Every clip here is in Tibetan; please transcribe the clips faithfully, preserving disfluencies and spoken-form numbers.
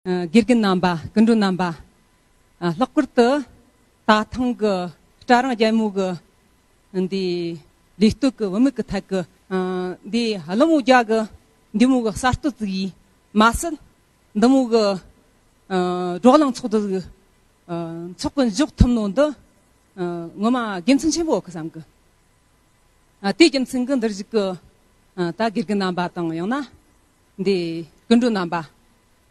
ཨ། དགེ་རྒན་རྣམ་པ། སྐུ་མགྲོན་རྣམ་པ། ཨ། ལྷག་པར་དུ་ད་ཐེངས་ཀྱི་སྲ་རང་རྒྱལ་མོ་གི་འདི་ལས་གཏོད་ཀྱི་བུད་མེད་ཀྱི་ཐད་ཀྱི་ཨ་འདི་ཀླུ་མོ་རྒྱལ་གྱི་འདི་མོ་གི་གསར་གཏོད་ཅིག་ཡིན་མ་ཟད། འདི་མོ་གི་ཨ་བགྲོ་གླེང་ཚོགས་འདུ་ཟིག་ཨ་ཚོགས་ཀྱི་འཇོག་ཐུབ་ནོ་འདི་ཨ་ངོ་མ་དགེ་མཚན་ཆེན་པོ་ཡོད་གི་བསམ་གི། ཨ། དེའི་རྒྱུ་མཚན་གྱིས་འདིར་བཞུགས་ཀྱི་ཨ་ད་དགེ་རྒན་རྣམ་པ་དང་། ཡང་ན་འདི་སྐུ་མགྲོན་རྣམ་པ།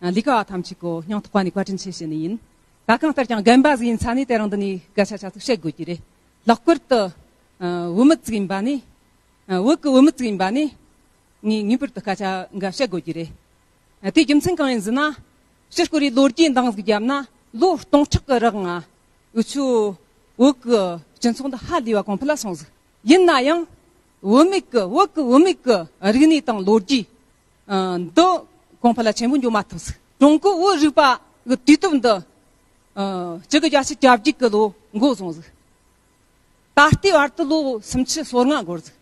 ཨ། ལས་ཀ་བ་ཐམས་ཅད་ཀྱི་སྙིང་ཐག་པ་ནས་བཀའ་དྲིན་ཆེ་ཞུ་ནི་ཡིན། ད་གང་ལྟར་ཀྱང་རྒན་པ་ཟིག་ཡིན་ས་ནས་དེ་རིང་འདི་ནས་སྐད་ཆ་ཆ་ཚིག་བཤད་དགོས་ཀྱི་རེད། ལྷག་པར་དུ་ཨ་བུད་མེད་ཅིག་ཡིན་པ་ནས། ཨ། བོད་ཀྱི་བུད་མེད་ཅིག་ཡིན་པ་ནས། ངས་ངེས་པར་དུ་སྐད་ཆ་འགའ་བཤད་དགོས་ཀྱི་རེད། ཨ། དེའི་རྒྱུ་མཚན་གང་ཡིན་ཟེར་ན། ཕྱིར་སྐོར་རེ་ལོ་རྒྱུས་འདང་ཟིག་བརྒྱབ་ན། ལོ་སྟོང་ཕྲག་གི་རིང་ང་འུ་ཆོ་བོད་ཀྱི་སྤྱི་ཚོགས་འདི་ཧ་ལས་པ་གོང་འཕེལ་ལ་སོང་ཟིག། ཡིན་ན་ཡང་བུད་མེད་ཀྱི། བོད་ཀྱི་བུད་མེད་ཀྱི་རིག་གནས་དང་ལོ་རྒྱུས་ཨ་འདི་གོང་འཕེལ་ལ་ཆེན་པོ་འགྱོ་མ་ཐུབ་ཟིག། ཀྲུང་གོའི་བོད་རིག་པ་གི་དུས་སྟོབས་འདི་ཨ་སྤྱི་ལོ་བརྒྱད་ཅུ་གྱ་བརྒྱད་ཀྱི་ལོ་འགོ་བཟུང་ཟིག། ད་ལྟའི་བར་དུ་ལོ་སུམ་ཅུ་སོ་ལྔ་འགོར་ཟིག།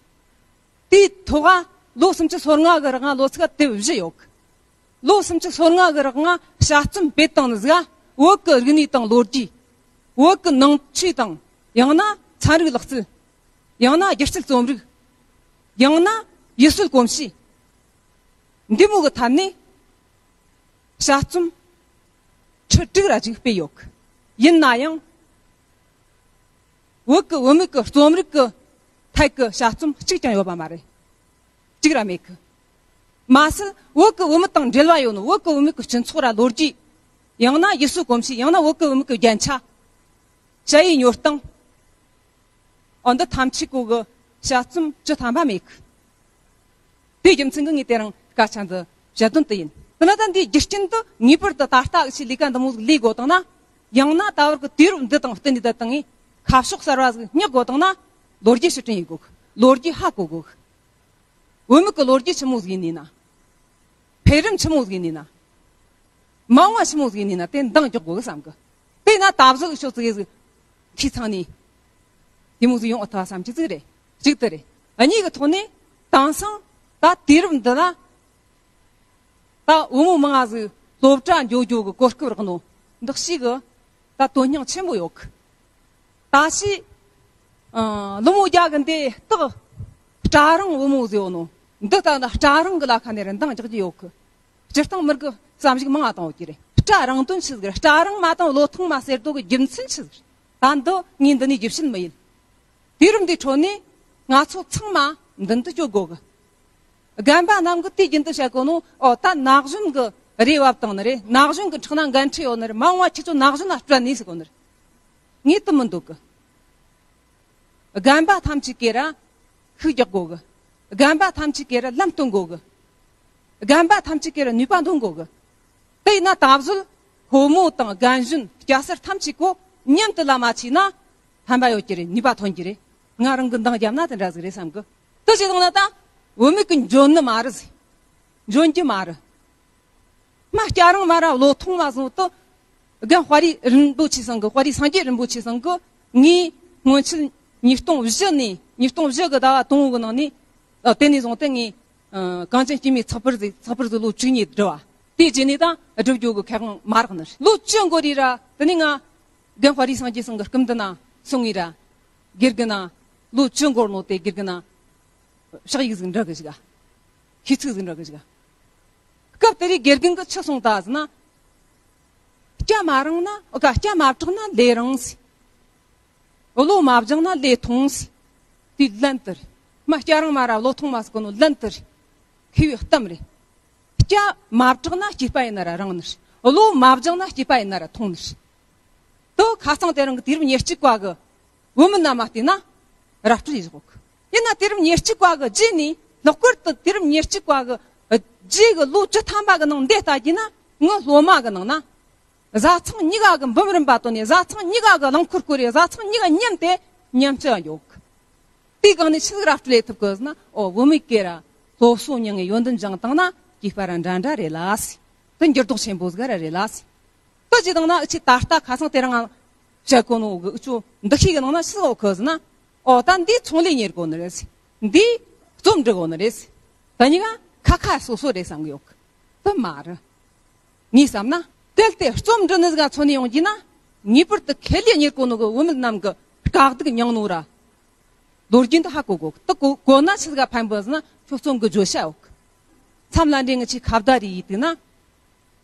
དེའི་ཐོག་ལ་ལོ་སུམ་ཅུ་སོ་ལྔ་གི་རིང་ལོ་ཚིགས་དེབ་བཞི་ཡོད་གི། ལོ་སུམ་ཅུ་སོ་ལྔ་གི་རིང་དཔྱད་རྩོམ་སྤེལ་བཏང་ནི་ཟིག། བོད་ཀྱི་རིག་གནས་དང་ལོ་རྒྱུས། བོད་ཀྱི་ནང་ཆོས་དང་། ཡང་ན་ཚན་རིག་ལག་རྩལ། ཡང་ན་སྒྱུ་རྩལ་རྩོམ་རིག། ཡང་ན་ཡུལ་སྲོལ་གོམས་གཤིས། འདི་མོ་གི་ཐད་ནས་དཔྱད་རྩོམ་ཁྲི་དྲུག་ར་ཅིག་སྤེལ་ཡོད་གི། ཡིན་ན་ཡང་བོད་ཀྱི་བུད་མེད་ཀྱི་རྩོམ་རིག་གི་ཐད་ཀྱི་དཔྱད་རྩོམ་གཅིག་ཀྱང་ཡོད་པ་མ་རེད། གཅིག་ར་མེད་གི། མ་ཟད་བོད་ཀྱི་བུད་མེད་དང་འབྲེལ་བ་ཡོད་ནོ། བོད་ཀྱི་བུད་མེད་ཀྱི་སྤྱི་ཚོགས་ར་ལོ་རྒྱུས། ཡང་ན་ཡུལ་སྲོལ་གོམས་གཤིས། ཡང་ན་བོད་ཀྱི་བུད་མེད་ཀྱི་རྒྱན་ཆ། ཞ་ཡི་ཉོ་སྟངས། འོ་འདི་ཐམས་ཅད་ཀོ་གི་དཔྱད་རྩོམ་བཅུ་ཐམ་པ་མེད་གི། དེའི་རྒྱུ་མཚན་གྱིས་ངས་དེ་རིང་སྐད་ཆ་འདི་བཤད་དོན་དེ་ཡིན། དེ་ན་ད་འདིའི་རྒྱུ་རྐྱེན་དེ་ངེས་པར་དུ་ད་ལྟ་འུ་ཆོས་ལས་ཀ་འདི་མོ་ཟིག་ལས་དགོས་བཏང་ན། ཡང་ན་ད་བར་གྱི་དུས་རབས་འདི་དང་བསྟུན་ནས་ད་བཏང་ངས་ཁ་ཕྱོགས་གསར་བ་ཟིག་སྙེག་དགོས་བཏང་ན། ལོ་རྒྱུས་ཕྱིར་དྲན་ཡེད་དགོས་གི། ལོ་རྒྱུས་ཧ་གོ་དགོས་གི། བུད་མེད་ཀྱི་ལོ་རྒྱུས་ཆི་མོ་ཟིག་ཡིན་ནི་ན། འཕེལ་རིམ་ཆི་མོ་ཟིག་ཡིན་ནི་ན། མ་འོངས་པ་ཆི་མོ་ཟིག་ཡིན་ནི་ན། དེ་འདང་རྒྱག་དགོས་གི་བསམ་གི། དེ་ན་ད་གཟོད་ཤོག་ཙིག་ཟིག་འཐུས་ཚང་ནས་དེ་མོ་ཟིག་ཡོང་ཨ་ཐུབ་བསམ་གྱི་ཟིག་རེད། གཅིག་དེ་རེད། གཉིས་ཀྱི་ཐོག་ནས་དེང་སང་ད་དུས་རབས་འདི་ལ་ད་བུ་མོ་མང་ང་ཟིག་སློབ་གྲྭ་འགྱོ་རྒྱུ་གི་གོ་སྐབས་རག་ནོ་འདི་ཞིག་གི་ད་དོན་སྙིང་ཆེན་པོ་ཡོད་གི། ད་ཕྱིས་ཨ་ཀླུ་མོ་རྒྱལ་གི་འདི་སྟག་སྲ་རང་བུ་མོ་ཟེར་ཡོད་ནོ། འདི་ལྟ་ན་སྲ་རང་གི་ལ་ཁ་ནས་ར་འདང་རྒྱག་རྒྱུ་ཡོད་གི། སྤྱིར་བཏང་མི་རིགས་བསམ་གཞིག་མང་ང་བཏང་ཡོད་ཀྱི་རེད། སྲ་རང་དོན་ཆི་ཟིག་རེད། སྲ་རང་མ་བཏང་བློ་ཐོངས་མ་ཟེར་དོ་གི་རྒྱུ་མཚན་ཆི་ཟིག་རེད། ད་འདི་ངས་འདི་ནས་རྒྱུ་བཤད་མི་ཡིན། དུས་རབས་འདིའི་ཁྲོད་ནས་ང་ཚོ་ཚང་མ་མདུན་དུ་སྐྱོད་དགོས་གི། རྒན་པ་རྣམས་ཀྱིས་དུས་རྒྱུན་དུ་བཤད་གོ་ནོ། ཨོ་ད་ན་གཞོན་གྱི་རེ་བ་བཏང་ནི་རེད། ན་གཞོན་གྱི་ཁྲག་ན་འགན་འཁྲི་ཡོད་ནི་རེད། མ་འོངས་པ་ཁྱེད་ཚོ་ན་གཞོན་ལ་སྤྲད་ནི་ཟེར་གོ་ནི་རེད། ངས་དེ་མི་འདོད་གི། རྒན་པ་ཐམས་ཅད་ཀྱིས་ར་ཤུགས་རྒྱག་དགོས་གི། རྒན་པ་ཐམས་ཅད་ཀྱིས་ར་ལམ་སྟོན་དགོས་གི། རྒན་པ་ཐམས་ཅད་ཀྱིས་ར་ནུས་པ་འདོན་དགོས་གི། དེ་ཡིན་ན་ད་གཟོད་ཕོ་མོ་དང་རྒན་གཞོན་སྐྱ་སེར་ཐམས་ཅད་ཀོ་མཉམ་དུ་ལ་མ་ཆས་ན་ཕན་པ་ཡོད་ཀྱི་རེད། ནུས་པ་ཐོན་གྱི་རེད། ང་རང་གིས་འདང་བརྒྱབ་ན་དེ་འདྲ་ཟིག་རེད་བསམ་གི། དེ་བྱས་བཏང་ན་ད་བུད་མེད་ཀྱིས་འཇོན་ནི་མ་རེད་ཟེར། འཇོན་གྱི་མ་རེད། མ་སྐྱ་རིང་མ་ར་བློ་ཐོངས་མ་བཟུང་དུ། རྒན་དཔའ་རིས་རིན་པོ་ཆེ་ཚང་གི། དཔའ་རིས་སངས་རྒྱས་རིན་པོ་ཆེ་ཚང་གི། ངས་སྔོན་ཆད་ཉིས་སྟོང་བཞི་ནས། ཉིས་སྟོང་བཞི་གི་ཟླ་བ་དང་པོ་གི་ནང་ནས། ཨ། དེ་ནས་བཟུང་སྟེ་ངས། ཨ། གངས་ཅན་སྐྱེད་མོས་ཚགས་པར་ཟིག། ཚགས་པར་ཟིག་ལོ་བཅུ་གཉིས་བསྒྲུབས་པ། དེའི་རྗེས་ནས་ད་བསྒྲུབ་རྒྱུ་གི་ཁེ་དབང་མ་རག་ནི་རེད། ལོ་བཅུ་འགོར་རེ་ར་དེ་ནས་ང་རྒན་དཔའ་རིས་སངས་རྒྱས་ཚང་གི་སྐུ་མདུན་ན་སོང་ངེ་ར། དགེ་རྒན་ན། ལོ་བཅུ་འགོར་ནོ་དེ་དགེ་རྒན་ན་ཕྱག་ཡིག་ཟིག་འབྲི་གི་བཅུག། ཤིས་ཚིག་ཟིག་འབྲི་གི་བཅུག། སྐབས་དེ་རིང་དགེ་རྒན་གྱིས་ཆི་གསུངས་ད་ཟེར་ན། སྐྱ་མ་རིང་ན། ཨོ་ཀ། སྐྱ་མ་གྲགས་ན་ལས་རིང་ཟེར། བློ་མ་སྦྱངས་ན་ལས་ཐུང་ཟེར། དེ་ལན་དེ་རེད། མ་སྐྱ་རིང་མ་ར་བློ་ཐོངས་མ་ཟེར་གོ་ནོ་ལན་དེ་རེད། མཁས་པའི་གཏམ་རེད། སྐྱ་མ་གྲགས་ན་སྐྱེས་པ་ཡིན་ན་ར་རིང་ནི་རེད། བློ་མ་སྦྱངས་ན་སྐྱེས་པ་ཡིན་ན་ར་ཐུང་ནི་རེད། དེ་ཁ་སང་དེ་རིང་གི་དུས་རབས་ཉེར་གཅིག་པ་གི་བུད་མེད་རྣམས་ལ་བལྟས་ན་ར་སྤྲོད་ཡེ་བཞག་གི། ཡིན་ན་དུས་རབས་ཉེར་གཅིག་པ་གི་རྗེས་ནས། ལྷག་པར་དུ་དུས་རབས་ཉེར་གཅིག་པ་གི་རྗེས་གི་ལོ་བཅུ་ཐམ་པ་གི་ནང་འདི་ལྟ་རྒྱུ་ན། ངའི་སློབ་མ་གི་ནང་ན། བཟའ་ཚང་གཉིས་ཀ་གི་འབུམ་རམས་པ་བཏོན་ནས། བཟའ་ཚང་གཉིས་ཀ་གི་རླངས་འཁོར་བསྐོར་རེ། བཟའ་ཚང་གཉིས་ཀ་མཉམ་དུ་ཉམས་ཆག་ཡོད་གི། དེའི་སྒང་ནས་ཆི་ཟིག་ར་སྤྲོད་ལས་ཐུབ་གི་ཟེར་ན། ཨོ། བུད་མེད་ཀྱིས་ར་སློབ་གསོ་མྱངས་ངེ་ཡོན་ཏན་སྦྱངས་བཏང་ན་སྐྱེས་པ་ར་འདྲ་འདྲ་རེད་ལ་ཟེར། དེ་འགྱུར་ལྡོག་ཆེན་པོ་ཟིག་ར་རེད་ལ་ཟེར། དེ་བྱས་བཏང་ན་འུ་ཆོས་ད་ལྟ་ཁ་སང་དེ་རིང་བཤད་གོ་ནོ་གི་འུ་ཆོ་འདུ་ཤེས་གི་ནང་ན་ཆི་ཟིག་ཡོད་གི་ཟེར་ན། ཨོ་ད་འདི་ཚོང་ལས་གཉེར་དགོས་ནི་རེད་ཟེར། འདི་རྩོམ་འབྲི་དགོས་ནི་རེད་ཟེར། ད་གཉིས་ཀ་ཁ་ཁ་སོ་སོ་རེད་བསམ་གི་ཡོད་གི། དེ་མ་རེད། ངས་བསམ་ན། གལ་ཏེ་རྩོམ་འབྲི་ནི་ཟིག་ག་མཚོན་ནས་ཡོང་རྒྱུ་ན། ངེས་པར་དུ་ཁེ་ལས་གཉེར་གོ་ནོ་གི་བུད་མེད་རྣམས་ཀྱི་དཀའ་སྡུག་མྱངས་ནོ་ར། ལོ་རྒྱུས་འདི་ཧ་གོ་དགོས། དེ་གོ་གོ་ན་ཆི་ཟིག་ག་ཕན་པོ་ཟེར་ན། ཁྱོད་རྩོམ་གི་བརྗོད་བྱ་ཡོད་གི། མཚམས་ལ་འདྲེ་ངི་ཆི་ཁ་བརྡ་རེ་ཡིས་དུས་ན།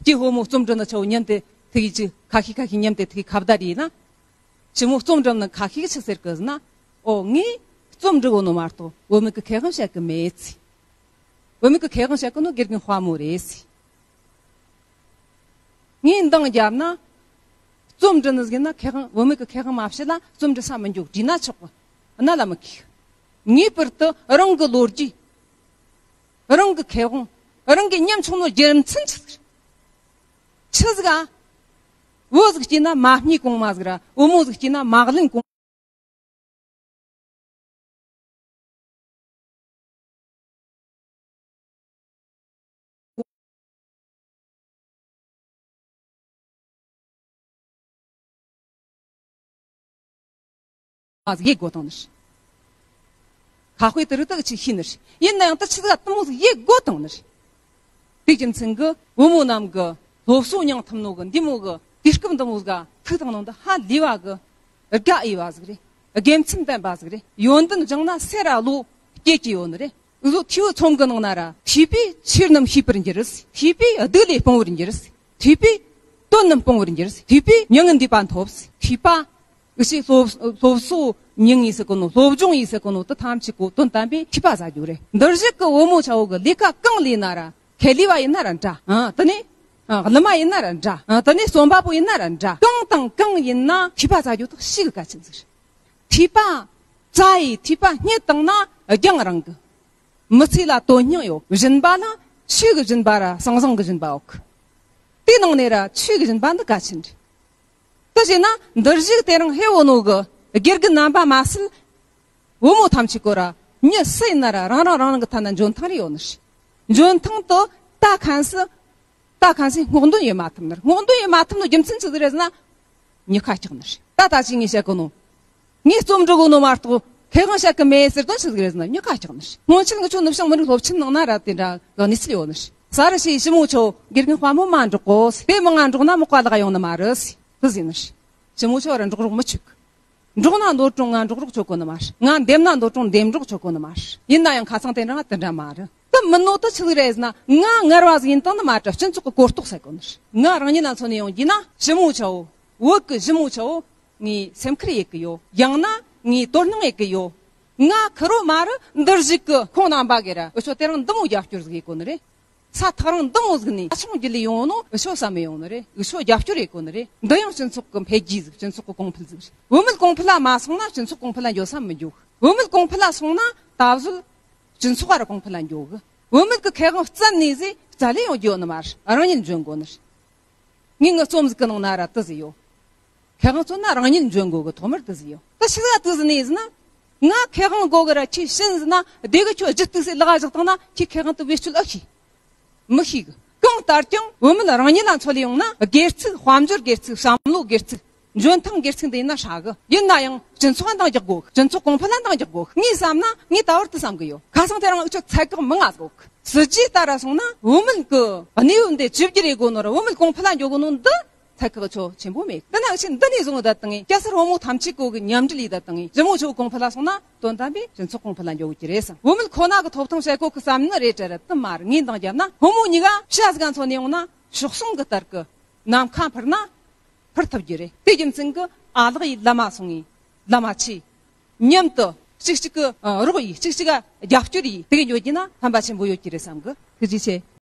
ཀྱེ་ཧོ་མོ་རྩོམ་འབྲི་ནི་ཆོ་མཉམ་དུ་ཐུག་ཡིས་ཅི་ཁ་ཤས་ཁ་ཤས་མཉམ་དུ་ཐུག་ཁ་བརྡ་རེ་ཡིས་ན། ཞི་མོ་རྩོམ་འབྲི་ནི་ཁ་ཤས་ཆི་ཟེར་གི་ཟེར་ན། ཨོ་ངས་རྩོམ་འབྲི་གོ་ནོ་མ་གཏོགས་བུད་མེད་ཀྱི་ཁེ་དབང་བཤད་གི་མེད་ཟེར། བུད་མེད་ཀྱི་ཁེ་དབང་བཤད་གི་ནོ་དགེ་རྒན་དཔའ་མོ་རེད་ཟེར། ངས་འདང་བརྒྱབ་ན། རྩོམ་འབྲི་ནི་ཟིག་ན་ཁེ་དབང་བུད་མེད་ཀྱི་ཁེ་དབང་མ་བཤད་ལ་རྩོམ་འབྲི་ས་མི་འཇུག་བྲིས་ན་ཆོག་གི། གནད་ལ་མི་ཁེལ། ངེས་པར་དུ་རང་གི་ལོ་རྒྱུས། རང་གི་ཁེ་དབང་། རང་གི་ཉམ་ཆུང་ནོ་རྒྱུ་མཚན་ཆི་ཟིག་ཆི་ཟིག་ཨ། བུ་ཟིག་སྐྱེས་ན་མ་སྨྱུ་གོང་མ་ཟིག་ར། བུ་མོ་ཟིག་སྐྱེས་ན་མ་གླིན་གོང་། མ་ཟིག་ཡེ་དགོ་དང་ནི། ཁ་དཔེ་དེ་རིགས་དག་ཅིག་ཤེས་ནི། ཡིན་ན་ཡང་ད་ཆི་ཟིག་ག་དེ་མོ་ཟིག་ཡེ་དགོ་དང་ནི། དེ་རྒྱུ་མཚན་གི་བུ་མོ་རྣམས་གི་སློབ་གསོ་མྱང་ཐུབ་ནོ་གི་འདི་མོ་གི་དུས་སྐབས་འདི་མོ་ཟིག་ག་ཐུག་དང་ནོ་འདི་ཧ་ལས་བ་གི་དགའ་འོས་བ་ཟིག་རེད། དགེ་མཚན་ལྡན་པ་ཟིག་རེད། ཡོན་ཏན་སྦྱངས་ན་སེ་ར་ལོ་སྐྱེ་གི་ཡོད་ནི་རེད། འུ་ཟོ་ཐེའུ་ཚོམ་གི་ནང་ན་ར། ཐོས་པས་ཆོས་རྣམས་ཤེས་པར་འགྱུར། ཐོས་པས་སྡིག་ལས་སྤོང་བར་འགྱུར། ཐོས་པས་དོན་རྣམས་སྤོང་བར་འགྱུར། ཐོས་པས་མྱ་ངན་འདས་པ་ཐོབ། ཐོས་པ། འུ་ཆོས་སློབ་སློབ་གསོ་མྱང་ངེས་ཟེར་གོ་ནོ། སློབ་སྦྱོང་ཡེ་ཟེར་གོ་ནོ་དེ་ཐམས་ཅད་གོ་དོན་དམ་པའི་ཐོས་པ་ཟ་རྒྱུ་རེད། འདིར་བཞུགས་ཀྱི་བུ་མོ་ཆ་བོ་གི་ལས་ཀ་གང་ལས་ན་ར། ཁེ་ལས་བ་ཡིན་ན་ར་འདྲ། ཨ་དེ་ནས་ཨ་གླུ་མ་ཡིན་ན་ར་འདྲ། ཨ་དེ་ནས་རྩོམ་པ་པོ་ཡིན་ན་ར་འདྲ། གང་དང་གང་ཡིན་ན་ཐོས་པ་ཟ་རྒྱུ་དག་ཤི་གི་གལ་ཆེན་ཟིག་རེད། ཐོས་པ་བཙལ་ཡི་ཐོས་པ་རྙེད་བཏང་ན་རྒྱང་རིང་གི། མི་ཚེ་ལ་དོན་སྙིང་ཡོད། སྦྱིན་པ་ལ་ཆོས་ཀྱི་སྦྱིན་པ་ར་ཟང་ཟིང་གི་སྦྱིན་པ་ཡོད་གི། དེའི་ནང་ནས་ར་ཆོས་ཀྱི་སྦྱིན་པ་འདི་གལ་ཆེན་རེད། དེ་བྱས་ན་འདིར་བཞུགས་དེ་རིང་ཧེ་བོ་ནོ་གི་དགེ་རྒན་རྣམ་པ་མ་ཟད། བུ་མོ་ཐམས་ཅད་གོ་ར་མྱི་སུ་ཡིན་ན་ར་རང་རང་རང་རང་གི་ཐད་ན་འཇོན་ཐང་རེ་ཡོད་ནི་རེད། འཇོན་ཐང་དེ་ད་གང་སྲིད། ད་གང་སྲིད་སྔོག་འདོན་ཡེ་མ་ཐུབ་ནི་རེད། སྔོག་འདོན་ཡེ་མ་ཐུབ་ནོ་རྒྱུ་མཚན་ཆི་ཟིག་རེད་ཟེར་ན། མྱི་ཁ་སྐྱག་ནི་རེད། ད་ད་ཅི་ངས་བཤད་གོ་ནོ། ངས་རྩོམ་འབྲི་གོ་ནོ་མ་གཏོགས་ཁེ་དབང་བཤད་གི་མེད་ཟེར་དོན་ཆི་ཟིག་རེད་ཟེར་ན་མྱི་ཁ་སྐྱག་ནི་རེད། སྔོན་ཆད་ང་ཆོ་ནུབ་བྱང་མི་རིགས་སློབ་ཆེན་ནང་ན་ར་དེ་འདྲ་གི་གནས་ཚུལ་ཡོད་ནི་རེད། ས་རུ་ཞེས་ཞི་མོ་ཆོ་དགེ་རྒན་དཔའ་མོ་མ་འགྲོགས་གོ། དེ་མི་ང་འགྲོགས་ན་མག་པ་ལག་ཡོང་ནི་མ་རེད། དེ་ཟེར་ནི་རེད། ཞི་མོ་ཆོ་ར་འགྲོགས་རོགས་མི་ཆུག་འགྲོགས་ན་འདོད་རུང་ང་འགྲོགས་རོགས་ཆོག་གོ་ནི་མ་རེད། ང་འདེམས་ན་འདོད་རུང་འདེམས་རོགས་ཆོག་གོ་ནི་མ་རེད། ཡིན་ན་ཡང་ཁ་སང་དེ་འདྲ་ང་དེ་འདྲ་མ་རེད། དེ་མིན་ནོ་དེ་ཆི་ཟིག་རེད་ཟེར་ན། ང་ངར་བ་ཟིག་ཡིན་དང་ནི་མ་རེད། སྤྱི་ཚོགས་ཀྱི་གོ་རྟོགས་ཟེར་གོ་ནི་རེད། ང་རང་ཉིད་ལ་མཚོན་ནས་ཡོང་རྒྱུ་ན། ཞི་མོ་ཆོ་བོད་ཀྱི་ཞི་མོ་ཆོ་ངས་སེམས་ཁུར་ཡེད་གི་ཡོད། ཡང་ན་ངས་དོ་སྣང་ཡེད་གི་ཡོད། ང་ཁེར་རོ་མ་རེད། འདིར་བཞུགས་ཀྱི་ཁོང་རྣམ་པ་གིས་ར་འུ་ཆོ་དེ་རིང་འདི་མོ་རྒྱབ་སྐྱོར་ཟིག་ཡེད་གོ་ནི་རེད། ས་ཐག་རིང་འདི་མོ་ཟིག་ནས་ས་ཆུང་བརྒྱུད་ལས་ཡོང་ནོ་འུ་ཆོ་བསམ་མི་ཡོང་ནི་རེད། འུ་ཆོ་རྒྱབ་སྐྱོར་ཡེད་གོ་ནི་རེད། འདི་ཡང་སྤྱི་ཚོགས་ཀྱི་འཕེལ་རྒྱས་ཟིག་སྤྱི་ཚོགས་ཀྱི་གོང་འཕེལ་ཟིག་རེད། བུད་མེད་གོང་འཕེལ་ལ་མ་སོང་ན་སྤྱི་ཚོགས་གོང་འཕེལ་ལ་འགྱོ་ས་མི་འགྱོ་གི། བུད་མེད་གོང་འཕེལ་ལ་སོང་ན་ད་གཟོད་སྤྱི་ཚོགས་ར་གོང་འཕེལ་ལ་འགྱོ་གི། བུད་མེད་ཀྱི་ཁེ་དབང་བཙལ་ནས་ཟིག་རྩ་ལས་ཡོང་རྒྱུ་ཡོད་ནི་མ་རེད། རང་ཉིད་འཇོན་དགོ་ནི་རེད། ངས་ངའི་རྩོམ་ཟིག་གི་ནང་ན་ར་དེ་ཟིག་ཡོད། ཁེ་དབང་བཙལ་ན་རང་ཉིད་འཇོན་དགོ་གི། ཐོག་མར་དེ་ཟིག་ཡོད། ད་ཆི་ཟིག་དེ་ཟིག་ནས་ཟེར་ན། ང་ཁེ་དབང་དགོ་གི་ར་ཁྱོས་བྱིན་ཟེར་ན། དེ་གི་ཁྱོད་ལྗིད་ཏིག་སེ་ལག་བཞག་བཏང་ན་ཁྱོས་ཁེ་དབང་དེ་བེད་སྤྱོད་ཨེ་ཤེས། མི་ཤེས་གི། གང་ལྟར་ཀྱང་བུད་མེད་རང་ཉིད་ལ་མཚོན་ལས་ཡོང་ན། སྒེར་ཚུགས། དཔལ་འབྱོར་སྒེར་ཚུགས། བསམ་བློ་སྒེར་ཚུགས། འཇོན་ཐང་སྒེར་ཚུགས་འདི་ཡིན་ན་ཧྲ་གི། ཡིན་ན་ཡང་སྤྱི་ཚོགས་འདང་རྒྱག་དགོ་གི། སྤྱི་ཚོགས་གོང་འཕེལ་ལ་འདང་རྒྱག་དགོ་གི། ངས་བསམ་ན་ངས་ད་བར་དུ་བསམ་གི་ཡོད། ཁ་སང་དེ་རིང་འུ་ཆོ་ཚད་བཀག་མང་ང་ཟིག་ཡོད་གི། སྲིད་ཇུས་ལྟར་ར་སོང་ན་བུད་མེད་ཀྱི་གནས་བབ་འདི་བཅོས་བསྒྱུར་ཡེད་དགོ་ནོ་ར་བུད་མེད་གོང་འཕེལ་ལ་འགྱོ་དགོ་ནོ་འདི་ཚད་བཀག་ཆོ་ཆེན་པོ་མེད། དེ་ན་འུ་ཆོས་འདི་ནས་བཟུང་ད་བཏང་ངས། སྐྱ་སེར་བུ་མོ་ཐམས་ཅད་གོ་གི་མཉམ་འབྲེལ་ཡེད་ད་བཏང་ངས། ཞི་མོ་ཆོ་གོང་འཕེལ་ལ་སོང་ན་དོན་དམ་པའི་སྤྱི་ཚོགས་གོང་འཕེལ་ལ་འགྱོ་གི་རེད་བསམ། བུད་མེད་ཁོ་ན་གི་ཐོབ་ཐང་བཤད་གོ་གི་བསམ་ནི་རེད་དྲ་ར་དེ་མ་རེད། ངས་འདང་བརྒྱབ་ན་བུ་མོ་གཉིས་ཀ་ཕྱི་ཟིག་ག་མཚོན་ནས་ཡོང་ན་ཕྱོགས་གསུམ་གི་ལྟར་གི་ནམ་མཁའ་འཕུར་ན་འཕུར་ཐུབ་རྒྱུ་རེད། དེ་རྒྱུ་མཚན་གི་ཨ་ལགས་ཡི་བླ་མ་སོང་ངས་བླ་མ་ཆེ། མཉམ་དུ་གཅིག་གཅིག་གི་ཨ་རོགས་ཡིས། གཅིག་གཅིག་ག་རྒྱབ་སྐྱོར་ཡིས། དེ་གི་འགྱོ་རྒྱུ་ན་ཕན་པ་ཆེན་པོ་ཡོད་ཀྱི་རེད་བསམ་གི། ཐུགས་རྗེ་ཆེ།